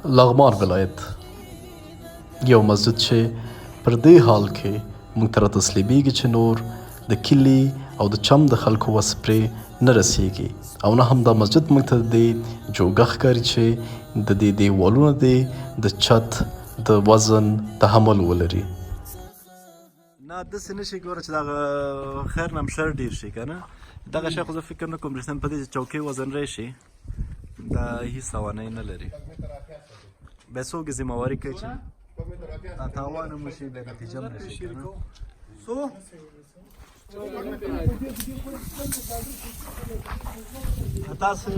لغمان ولایت یو مسجد چې پر دې حال کې موږ ته راتسلیمیږي چې نور د کلي او د چم د خلکو وس پرې نه رسیږي او نه هم دا مسجد موږ ته د دې جوګه ښکاري چې د دې دیوالونه دې د چت د وزن تحمل ولري. نه داسې نه شي ګوره چې دغه خیر نم شر ډیر شي که نه دغه شی خو زه فکر نه کوم رښتیا په دې چې چوکۍ وزن راشي دا هیڅ توانایي نه لري. بیا څوک ذمه واري کوي چې تاوان هم وشي بیا نتیجه هم نشي که نه. تاسو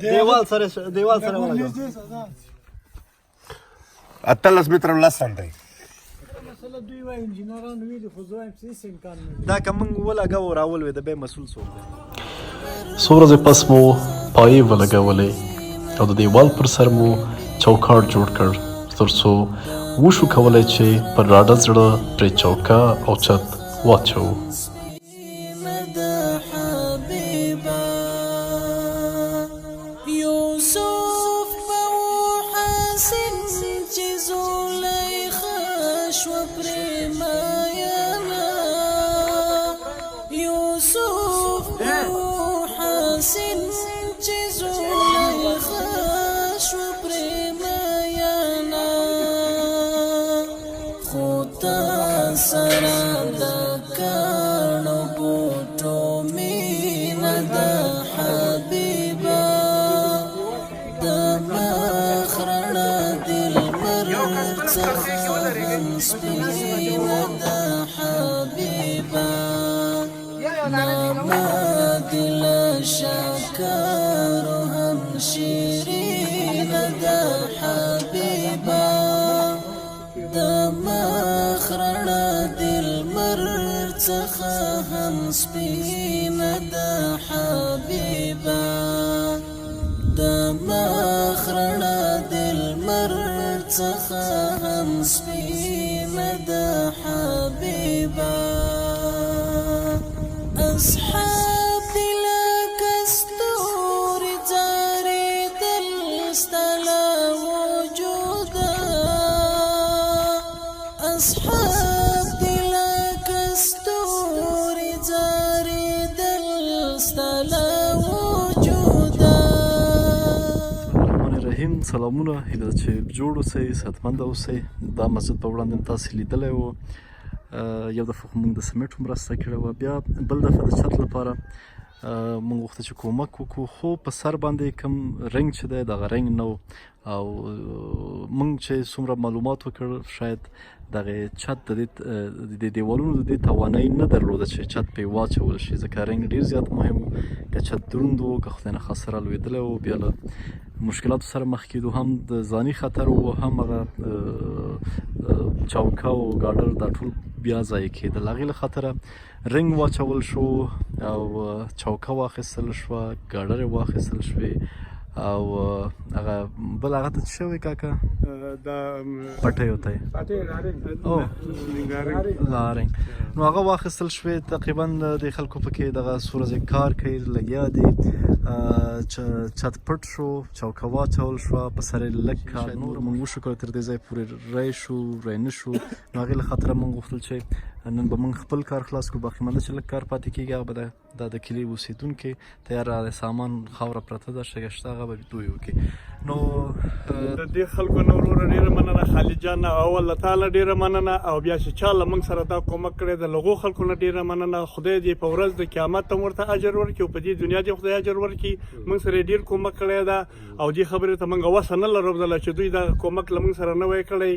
دیوال سره دیوال سره ولګوئ. 18 متر او لس سانتي. دا که موږ ولګوو راولوېده بیا مسول څوک دی؟ څو ورځې پس مو پایې ولګولې او د دیوال پر سر مو چوکاټ جوړ کړ تر څو وشو کولی چې پر ډاډه زړه پرې چوکه او چت واچوو. الرحیم سلامونه، هیله ده چې جوړ اوسئ، صحتمند اوسئ. دا مسجد په وړاندې تاسو لیدلی و. یو دفعه خو موږ د سیمټ مرسته کړې وه، بیا بل دفعه د چت لپاره موږ غوښته چې کومک وکړو، خو په سر باندې کوم رنګ چې دی دغه رنګ نه و او موږ چې څومره معلومات وکړ شاید دغه چت د دې دیوالونو د دې توانایي نه درلوده چې چت پرې واچول شي، ځکه رنګ ډیر زیات مهم و. که چت دروند و، که خدای نخواسته را لوېدلی و، بیا له مشکلاتو سره مخ کېدو، هم د ځاني خطر و، هم هغه چوکه او ګاډر دا ټول بیا ضایع کېدل. هغې له خاطره رنګ واچول شو او چوکه واخیستل شوه، ګاډرې واخیستل شوې او هغه بل هغه ته څه شوی کاکا؟ دا پټیو ته او لارنګ نو هغه واخیستل شوې. تقریبا د خلکو پکې دغه څو ورځې کار کوي، لګیا دي. چت پټ شو، چوکه واچول شوه، په سر یې لږ کار نور موږ وشو کړی تر دې ځای پورې ری شو ری نه شو. نو هغې له خاطره موږ غوښتل چې نن به موږ خپل کار خلاص کړو، باقي مانده چې لږ کار پاتې کېږي هغه به دا د کلي اوسېدونکي تیار راغلی سامان خاوره پرته ده شګه شته هغه به دوی وکړي. نو د دې خلکو نه وروره ډېره مننه، خالد جان نه اول له تاله ډېره مننه او بیا چې چا له موږ سره دا کومک کړی د لغو خلکو نه ډېره مننه. خدای دې په ورځ د قیامت هم ورته اجر ورکړي او په دې دنیا دې خدای اجر ورکړي. موږ سره یې ډېر کومک کړی ده او دې خبرې ته موږ وسه نه لرله چې دوی دا کومک له موږ سره نه وای کړی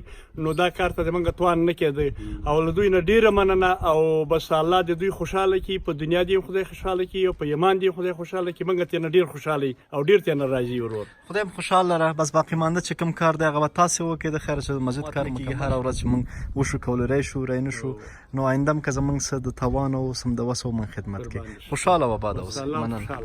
نو دا کار ته موږ توان نه کېده او له دوی نه ډېره مننه او بس الله دې دوی خوشاله کړي، په دنیا دې خدای خوشاله کړي او په ایمان دې خدای خوشاله کړي. موږ ترې نه ډېر خوشاله یو او ډېر ترې نه راضي یو ورور. خدای مو خوشاله لره. بس باقي مانده چې کوم کار دی هغه به تاسې وکړئ. د خیره چې د مسجد کار کېږي هره ورځ چې موږ وشو کولی رای شو رای نه شو نو آینده هم که زموږ څه د توان او سم د وسه موږ خدمت کوي. خوشاله او آباد اوسئ. مننه.